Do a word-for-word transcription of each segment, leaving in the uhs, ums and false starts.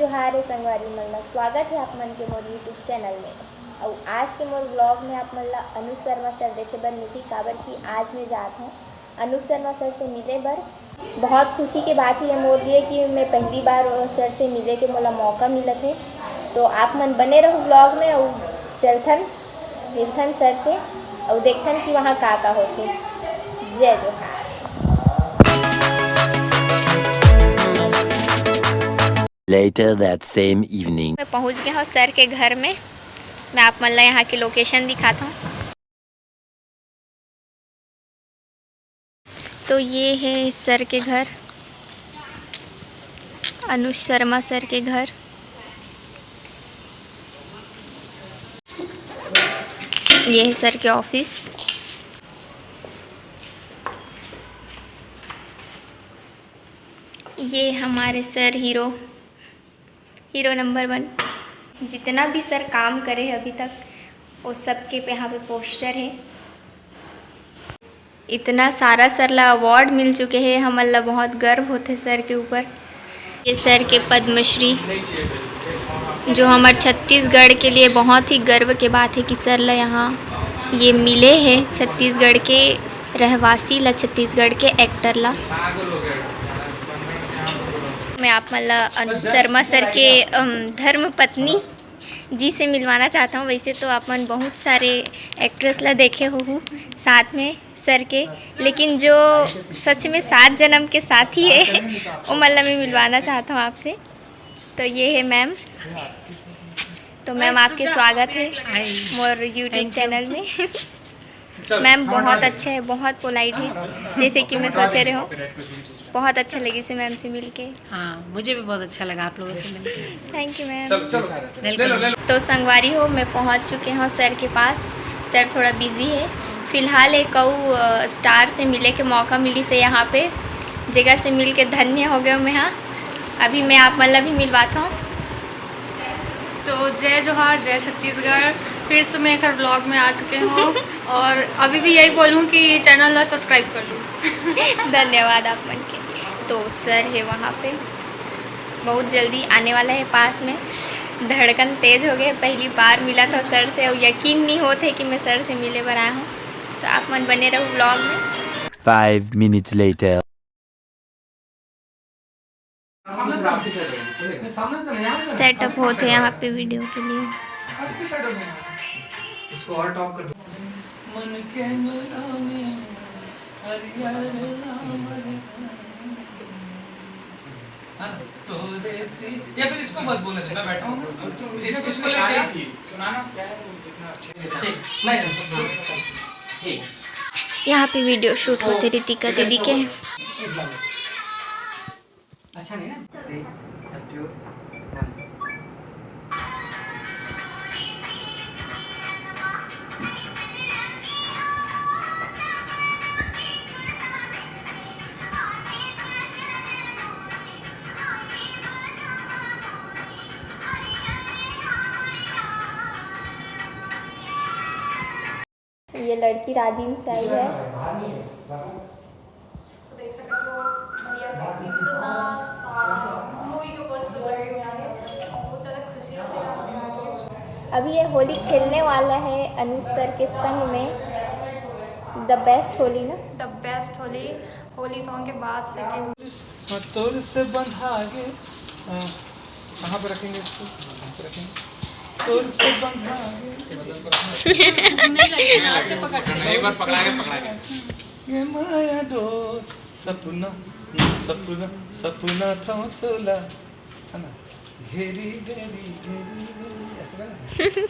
जोहार हे संगवारी मन ला, स्वागत हे आप मन के मोर YouTube चैनल में। अउ आज के मोर व्लॉग में आप मन ला अनुज शर्मा सर देखे बर मिलही, काबर कि आज मैं जात हूँ अनुज शर्मा सर से मिले बर। बहुत खुशी के बात हे मोर लिए कि मैं पहली बार सर से मिले के मोला मौका मिलत हे। तो आप मन बने रहो व्लॉग में, अउ चलथन, मिलथन सर से, अउ देखथन कि वहाँ का का होथे। जय जोहार। Later that same evening. मैं पहुंच गया हूँ सर के घर में। मैं आप मन ला यहाँ की लोकेशन दिखाता हूँ। तो ये है सर के घर, अनुज शर्मा सर के घर। ये है सर के ऑफिस। ये हमारे सर हीरो, हीरो नंबर वन। जितना भी सर काम करे हैं अभी तक, वो सब के पे यहाँ पे पोस्टर है। इतना सारा सर ला अवार्ड मिल चुके हैं, हमन ला बहुत गर्व होथे सर के ऊपर। ये सर के पद्मश्री, जो हमर छत्तीसगढ़ के लिए बहुत ही गर्व के बात है कि सर ला यहाँ ये मिले है, छत्तीसगढ़ के रहवासी ला, छत्तीसगढ़ के एक्टर ला। मैं आप मन ला अनुज शर्मा सर के, अम, धर्म पत्नी जी से मिलवाना चाहता हूँ। वैसे तो आप मन बहुत सारे एक्ट्रेस ला देखे हो साथ में सर के, लेकिन जो सच में सात जन्म के साथी है, वो मन ला मैं मिलवाना चाहता हूँ आपसे। तो ये है मैम। तो मैम, आपके स्वागत है मोर YouTube चैनल में। मैम बहुत अच्छे हैं, बहुत पोलाइट है, जैसे कि मैं सोचे रहे हूँ। बहुत अच्छा लगे से मैम से मिलके। हाँ, मुझे भी बहुत अच्छा लगा आप लोगों से मिलके। Thank you ma'am. चलो, चलो। वेलकम। तो संगवारी हो, मैं पहुँच चुके हूँ सर के पास। सर थोड़ा बिजी है फिलहाल। एक अउ, अ, स्टार से मिले के मौका मिली से यहाँ पे, जेकर से मिल के धन्य हो गए मैं। हाँ, अभी मैं आप मन ला भी मिलवाता हूँ। तो जय जोहार, जय छत्तीसगढ़। फिर से मैं एक बार व्लॉग में आ चुके हूँ और अभी भी यही बोलूँ कि चैनल ला सब्सक्राइब कर लो। धन्यवाद आप मन के। तो सर है वहाँ पे, बहुत जल्दी आने वाला है पास में। धड़कन तेज हो गए, पहली बार मिला था सर से और यकीन नहीं होते कि मैं सर से मिले बर आया हूँ। तो आप मन बने रहो व्लॉग में। Five minutes later. सामने तो नहीं, सामने तो नहीं, यहाँ से। सेटअप होते हैं यहाँ पे वीडियो के लिए। अब भी सेटअप नहीं है। इसको और टॉप कर दो। मन के मेला में हरियर लामर। हाँ, तोरे पे-, या फिर इसको बस बोले दे, मैं बैठा हूँ ना। इसको, इसको लेके आ। सुनाना क्या है, वो जितना अच्छे से। नहीं, नहीं, नहीं। यहाँ पे वीडियो शूट होते रितिका दीदी के। अच्छा नहीं ना? ये लड़की राजिम से आई है। तो देख सकते हो भैया का इतना सारा मूवी का पोस्टर लगा हुआ है, बहुत ज़्यादा खुशी होती है यहाँ पे आके। अभी ये होली खेलने वाला है अनुज सर के संग में। द बेस्ट होली ना? The best Holi, Holi song के बाद सेकंड। हाँ, तोर से बंधा गे। हाँ, कहाँ पे रखेंगे इसको? कहाँ पे रखेंगे? तोर से बंधा गे। नहीं लगेगा, आपने पकड़ लिया। एक बार पकड़ा के, पकड़ा के। ये माया डोर, सपना, सपना, सपना था तोला, है ना? घेरी, घेरी, घेरी, घेरी, ऐसा गाना है?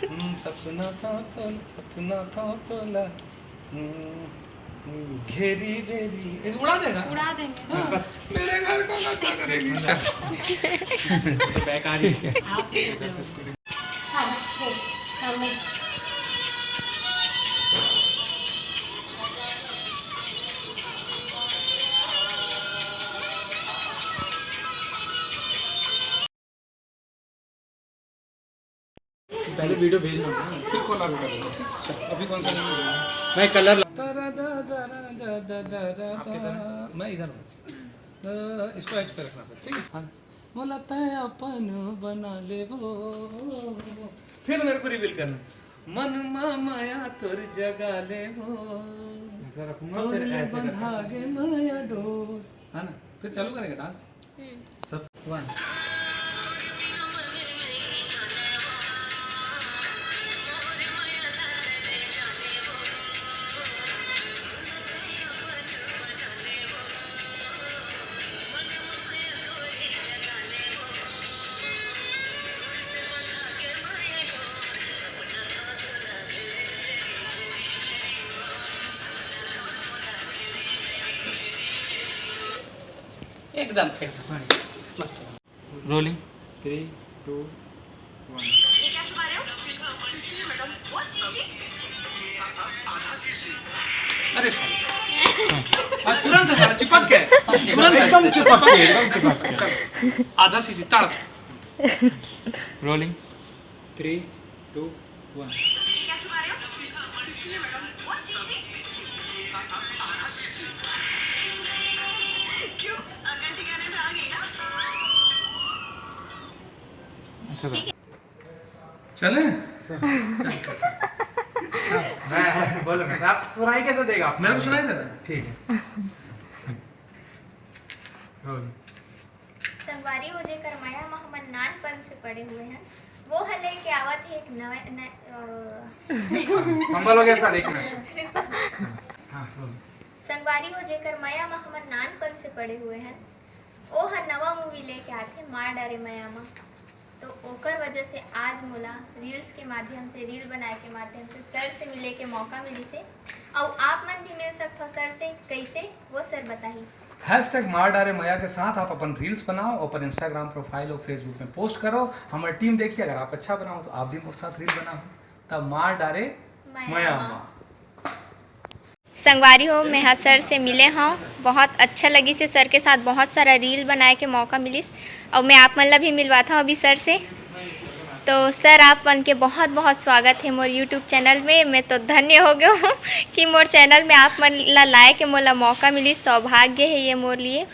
हम्म, सपना था तोला, सपना था तोला। हम्म, हम्म, घेरी बेरी, ये उड़ा देगा? उड़ा देंगे। हाँ, मेरे घर को कब्जा करेगी। तो बैक आ रही है। आप हाँ, हे, हाँ, मैं। पहले वीडियो भेजना ना, फिर कोलैब करेंगे। अच्छा, अभी कौन सा गाना भेजना? मैं कलर ला- मैं इधर हूँ। तो इसको एच पे रखना फिर, ठीक है? हाँ। मोला तय अपन बना लेबो। फिर मेरे को रिवील करना। मन मा माया तोर जगा लेबो। ऐसा रखूंगा, तोर फिर ले ऐसे बंधा करके। गे माया डोर। है ना? फिर चालू करेंगे डांस। हम्म। सब वन। एकदम फिट, बढ़िया, मस्त। रोलिंग। थ्री, टू, वन। ये क्या छुपा रहे हो? सीसी है मैडम। What CC? अरे सॉरी। हाँ, तुरंत है साला, चिपक के। तुरंत है। एकदम चिपक के, एकदम चिपक के। आधा सीसी, ताड़ से। रोलिंग। थ्री, टू, वन। ये क्या छुपा रहे हो? सीसी है मैडम। What CC? क्यों? अकल ठिकाने में आ गई ना? अच्छा था। चले? हाँ, हाँ, बोलो, आप सुनाई कैसे देगा आप? मेरे को सुनाई दे रहा है। ठीक है। रोलिंग। संगवारी हो जेकर मया म हमन नानपन से पड़े हुए हन, वो ह लेके आवत हे एक नवा, न-, अ, फंबल हो गया सर, एक मिनट। हाँ, बोलो। संगवारी हो जेकर मया म हमन नानपन से पड़े हुए हन, ओ ह नवा मूवी लेके आथे मार डारे मया म। तो ओकर वजह से आज मोला रील्स के माध्यम से, रील बनाए के माध्यम से सर से मिले के मौका मिलिस हे। अउ आप मन भी मिल सकथव सर से। कइसे, वो सर बताही। हैशटैग मार डारे मया के साथ आप अपन रील्स बनाओ, अपन इंस्टाग्राम प्रोफाइल और फेसबुक में पोस्ट करो। हमारी टीम देखिए, अगर आप अच्छा बनाओ तो आप भी मोर साथ रील बनाओ। तब मार डारे मया मया मा। मा। संगवारी हो, मैं हा सर से मिले हव, बहुत अच्छा लगिस हे। सर के साथ बहुत सारा रील बनाए के मौका मिलिस, अउ मैं आप मन ला भी मिलवात हव अभी सर से। तो सर, आप मन के बहुत बहुत स्वागत हे मोर YouTube चैनल में। मैं तो धन्य हो गए हूँ कि मोर चैनल में आप मन ला लाए के मोला मौका मिलिस, सौभाग्य हे ये मोर लिए।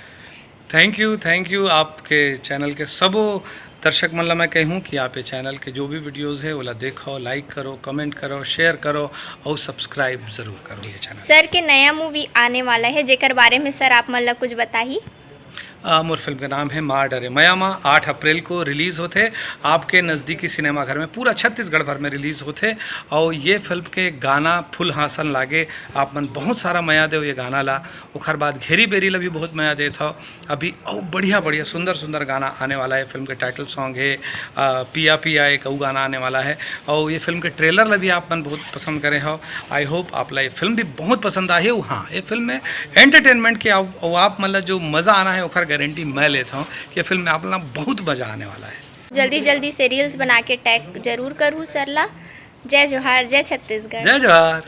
Thank you, thank you. आपके चैनल के सबो दर्शक मन ला मैं कहूँ कि आप ये चैनल के जो भी वीडियोज़ हे, ओला देखो, लाइक करो, कमेंट करो, शेयर करो और सब्सक्राइब जरूर करो ये चैनल। सर के नया मूवी आने वाला हे, जेकर बारे में सर आप मन ला कुछ बताही। आ, मोर फिल्म के नाम हे मार डरे मया मा। आठ अप्रैल को रिलीज़ होथे, आपके नज़दीकी सिनेमाघर में, पूरा छत्तीसगढ़ भर में रिलीज़ होथे। और ये फिल्म के गाना फुल हाँसन लागे, आप मन बहुत सारा मया देव ये गाना ला। ओखर बाद घेरी बेरी ला भी बहुत मया देत हव। अभी अउ बढ़िया बढ़िया सुंदर सुंदर गाना आने वाला हे। फिल्म के टाइटल सॉन्ग हे, आ, पिया पिया एक अउ गाना आने वाला हे। और ये फिल्म के ट्रेलर ला भी आप मन बहुत पसंद करे हव। आई होप आप ला ये फिल्म भी बहुत पसंद आही। अउ हाँ, ये फिल्म में एंटरटेनमेंट के अउ, अउ आप मन ला जो मज़ा आना हे, ओखर गारंटी मैं लेत हव कि ये फिल्म में आप मन ला बहुत मज़ा आने वाला हे। जल्दी जल्दी से रील्स बना के टैग जरूर करहू सर ला। जय जोहार, जय छत्तीसगढ़। जय जोहार।